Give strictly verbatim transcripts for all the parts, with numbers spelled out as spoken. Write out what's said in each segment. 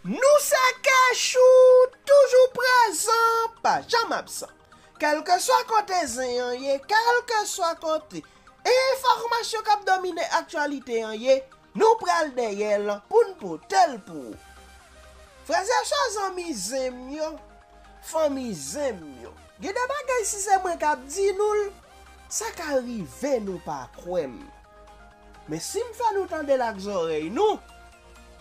Nou se Kechou, toujou prezan, pa janm absan. Kèlkeswa kote zen an ye, kèlkeswa kote enfòmasyon k ap domine aktyalite an ye, nou pral dèyè l pou n pote l pou ou. Frè e sè zanmi zen m yo, fanmi zen m yo, gen de bagay si se mwen k ap di nou l, sa ka rive nou pa kwè m. Men si m fè nou tande l ak zòrèy nou,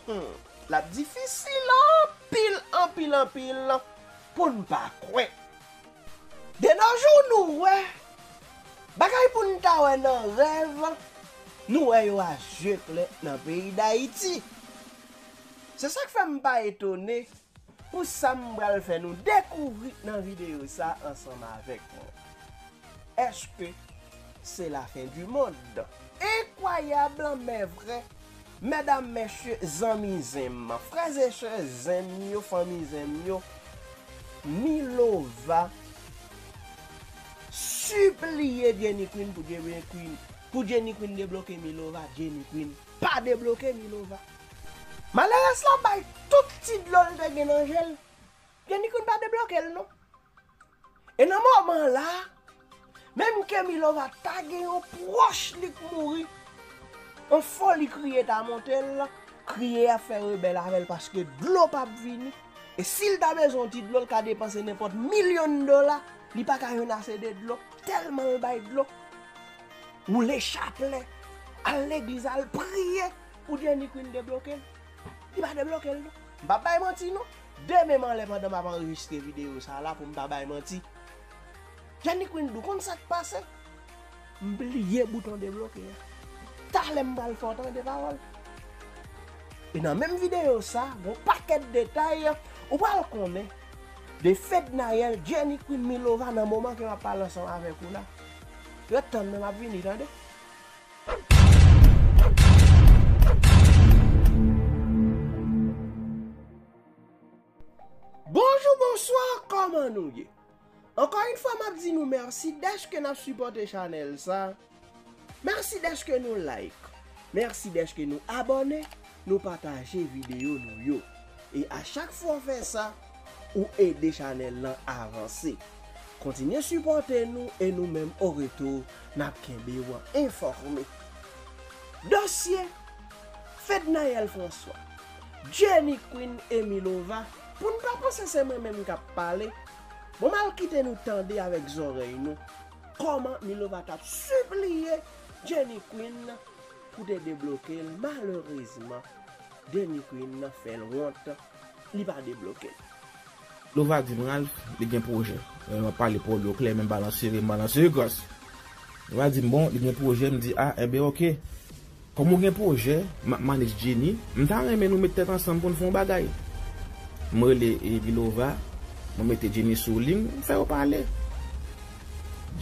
hmm, l ap difisil anpil, anpil, anpil pou n pa kwè. De nos jours nou wè bagay pou n ta wè nan rèv, nou wè yo a zye klè nan peyi Dayiti. Se sa k fè m pa etone pou sa m pral fè nou dekouvri nan videyo sa ansanm avèk mwen. Èske se lafen di mond? Enkwayab, men vrè. Medam, mesye, zanmi zen m, frè e sè zen m yo, fanmi zen m yo, Milova sipliye Jenny Queen pou Jenny Queen, pou Jenny Queen debloke Milova, Jenny Queen pa debloke Milova. Malerès la bay tout ti dlo l te gen nan je l. Jenny Queen pa debloke l non. E nan moman la, menm ke Milova ta gen yon pwòch li k mouri, yon foli kriye ta monte l, kriye a fè rebèl avè l paske dlo p ap vini. E si l ta bezwen yon ti dlo, l ka depanse nenpòt milyon dola, li pa ka jwenn ase de dlo, tèlman l bay dlo. Woule chaplè, al legliz, al priye pou Jenny Queen debloke l. Li pa debloke l non. M p ap bay manti non. Demen m anlè pandan m ap anrejistre videyo sa la pou m pa bay manti. Jenny Queen di w konn sa k pase? M bliye bouton debloke a. Talè m pral fè w tande pawòl. E nan menm videyo sa, gon pakèt detay ou pral konnen de Fednaelle, Jenny Queen, Milova nan moman ke m ap pale ansanm avèk ou la. Ret tann mwen, m ap vini, tande. Bonjou, bonswa, kòman nou ye? Ankò yon fwa, m ap di nou mèsi dèske n ap sipòte chanèl sa. Mèsi dèske nou like. Mèsi dèske nou abòne, nou pataje videyo nou yo. E a chak fwa w fè sa, ou ede chanèl lan avanse. Kontinye sipòte nou e nou menm, o retou, n ap kenbe w enfòme. Dosye Fednaelle François, Jenny Queen e Milova, pou n pa panse se mwen menm k ap pale, bon, m al kite nou tande avèk zòrèy nou kòman Milova t ap sipliye Jenny Queen pou te debloke l. Malerezman, Jenny Queen fè l wont, li pa debloke l. Milova di m, Ralph, li gen pwojè. E, m ap pale pawòl yo klè, men m pa nan sere, m pa nan sere gras. Milova di m, bon, li gen pwojè, m di, a, enben, oke. Kòm ou gen pwojè, m ap manage Jenny, m ta renmen nou met tèt ansanm pou n fè yon bagay. M rele, e, Milova, mwen mete Jenny sou liy, m fè yo pale.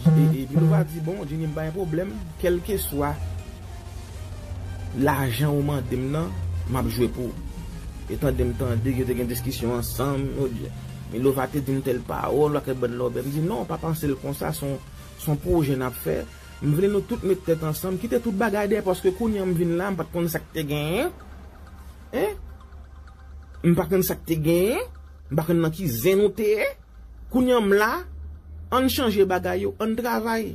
E, e, Milova di, bon, Jenny, m pa gen pwoblèm, kèlkeswa lajan ou mande m nan, m ap jwe pou ou. E tande m tande, yo te gen diskisyon ansanm, yo di, Milova te di m tèl pawòl, ak bann lòbèy. M di, non, pa panse l konsa, se yon, se yon pwojè n ap fè. M vle nou tout met tèt ansanm, kite tout bagay dèyè, paske kounye a m vin la, m pa t konn sa k te genyen. Hein? M pa konn sa k te genyen. M pa konn nan ki zen nou te ye. Kounye a m la, ann chanje bagay yo, ann travay.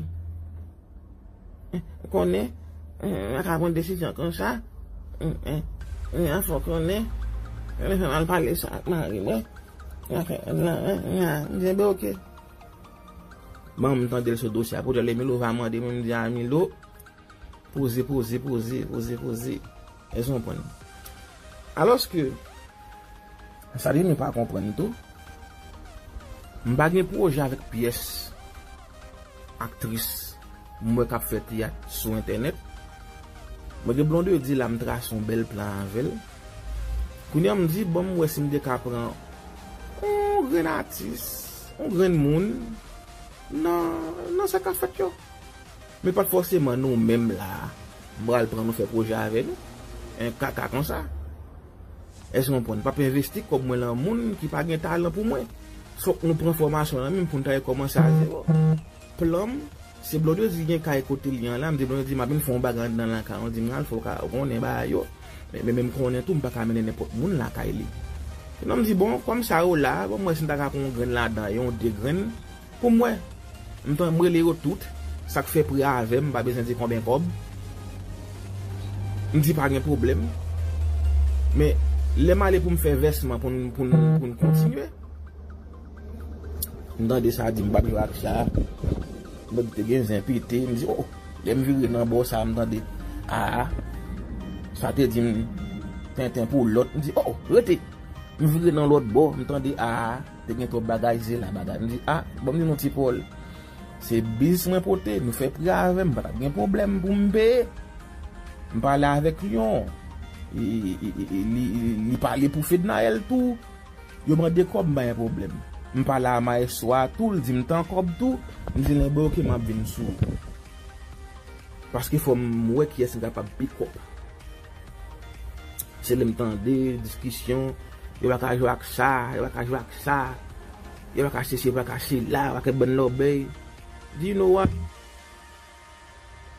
Hein, ou konnen, hein, m pa ka pran desizyon konsa. Hein, hein, hein, fò w konnen. Mwen fè m al pale sa ak mari mwen. Hein, hein, hein, hein, m di, enben, oke. Bon, m tande l sou dosye a. Poutèt lè Milova mande m, m di a Milo, poze, poze, poze, poze, poze. Èske w konprann? Alòske, sa Jenny pa konprann tou, m pa gen pwojè avèk pyès aktris m wè k ap fè teyat sou entènèt. Mwen gen Blondedy la, m trase yon bèl plan avè l. Kounye a m di, bon, m wè si m te ka pran yon grenn atis, yon grenn moun nan, nan sa k ap fèt yo. Men pa t fòseman nou menm la, m pral pran nou fè pwojè avè nou. En kaka konsa. Èske w konprann? M p ap envesti kòb mwen lan moun ki pa gen talan pou mwen. Fòk nou pran fòmasyon nan men m pou n ta rekòmanse a zewo. Plan m, se Blondedy gen kay kote li an la, m di Blondedy m ap vin fè yon bagay anndan lakay ou, di m al fè w ka konnen bagay yo. Men, men, men m konnen tou, m pa ka mennen nenpòt moun lakay li. Non, m di, bon, kòm sa yo la, bon, m wè si m ta ka pran yon grenn ladan, yon de grenn, pou m wè. M tan, m rele yo tout, sa k fè prè avè m, m pa bezwen di konbyen kòb. M di pa gen pwoblèm. Men, lè m ale pou m fè vèsman, pou n, pou n, pou n kontinye, m tande sa di m p ap jwe ak sa. M te gen zen pete, m di, oh, lè m vire nan bò sa, m tande, a, sa te di m tenten pou lòt, m di, oh, rete. M vire nan lòt bò, m tande, a, te gen twòp bagay, se la bagay. M di, a, bon, m di nou ti Pòl. Se biz mwen pote, nou fè pri avè m, pa t ap gen pwoblèm pou m peye. M pale avèk Lyon. Li, li, li, li, li pale pou Fednaelle tou. Yo mande kòb, m pa gen pwoblèm. M pale a Maestro a tou, l di m tan kòb tou. M di l, enben, oke, m ap vin sou ou. Paske fò m wè kiyès m kapab pikòp. Se lè m tande diskisyon, yo pa ka jwe ak sa, yo pa ka jwe ak sa, yo pa ka sesi, yo pa ka sela, yo pa ka bann lòbèy. Do you know what?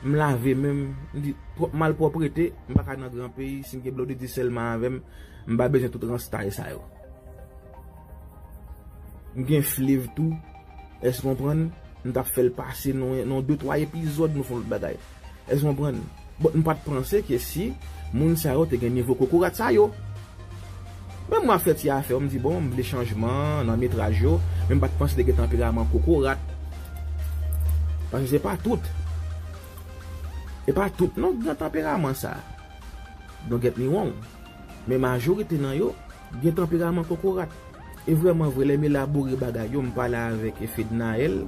M lave men m, m di, twòp malpwòpte, m pa ka nan gran peyi, si m gen Bloody Disèlman avè m, m pa bezwen tout ranstay sa yo. M gen flev tou, èske w konprann? M t ap fè l pase nan, nan de twa epizòd, nou fè yon lòt bagay. Èske w konprann? Bon, m pa t panse ke si moun sa yo te gen nivo kokorat sa yo. Men mwen ap fè ti afè, m di, bon, m vle chanjman nan metraj yo, men m pa t panse te gen tanperaman kokorat. Paske se pa tout. E pa tout, non, k gen tanperaman sa. Don't get me wrong. Men majorite nan yo gen tanperaman kokorat. E vrèman vre, lè m elabore bagay yo, m pale avèk Fednaelle.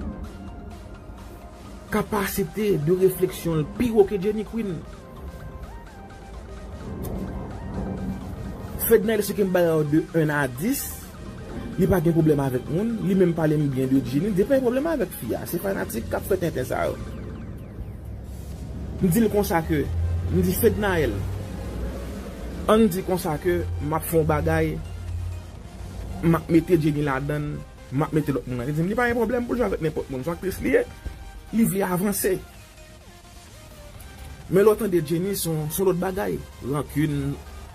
Kapasite de refleksyon l pi wo ke Jenny Queen. Fednaelle, si ke m ba yo de un à dix, li pa gen pwoblèm avèk moun, li menm pale m byen de Jenny, li pa gen pwoblèm avèk fi a. Se fanatik k ap fè tenten sa yo. M di l konsa ke, m di Fednaelle, ann di konsa ke m ap fè yon bagay, m ap mete Jenny ladan l, m ap mete lòt moun nan. Li di m, li pa gen pwoblèm pou l jwe avèk nenpòt moun. Se yon aktris li ye, li vle avanse. Men lè w tande Jenny, se yon, se yon lòt bagay. Rankin,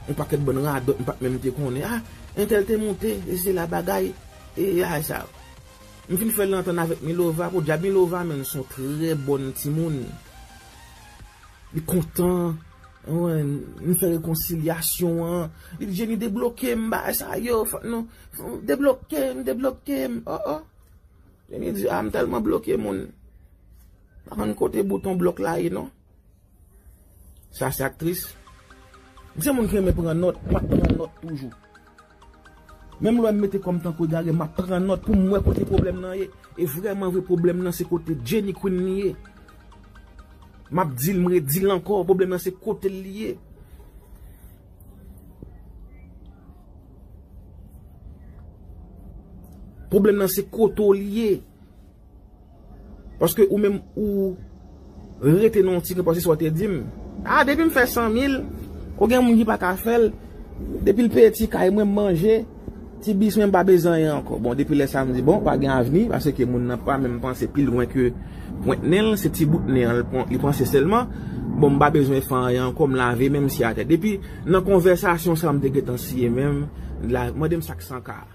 yon pakèt bann radòt, m pa t menm te konnen. A, entèl te moute, e se la bagay, e a sa. M fin fè l antann avèk Milova, podyab Milova, menm se yon trè bòn timoun. Li kontan, wè, m fè rekonsilyasyon an. Li di, Jenny, debloke m, bagay sa yo, fòk nou, fòk nou debloke m, debloke m, oh, oh. Jenny di, a, m tèlman bloke moun. Pa konn kote bouton blòk la ye, non. Sa se aktris. M se moun ki renmen pran nòt, m ap pran nòt toujou. Menm lè m mete kò m tankou egare, m ap pran nòt pou m wè kote pwoblèm nan ye. E vrèman vre, pwoblèm nan se kote Jenny Queen li ye. M ap di l, m redi l ankò, pwoblèm nan se kote l li ye. Pwoblèm nan se kote w li ye. Paske ou menm ou rete nan yon ti kwen, paske sa w te di m. A, depi m fè san mil, ou gen moun ki pa ka fè l. Depi l peye ti kay mwen, m manje, ti bis mwen, m pa bezwen anyen ankò. Bon, depi lè sa, m di, bon, pa gen avni, paske moun nan pa menm panse pi lwen ke pwent nen l, se ti bout nen an, li pran-, li panse sèlman. Bon, m pa bezwen fè anyen ankò, m lave men m si atè. Depi nan konvèsasyon sa, m te gentan siye men m, la, mande m sa k san ka.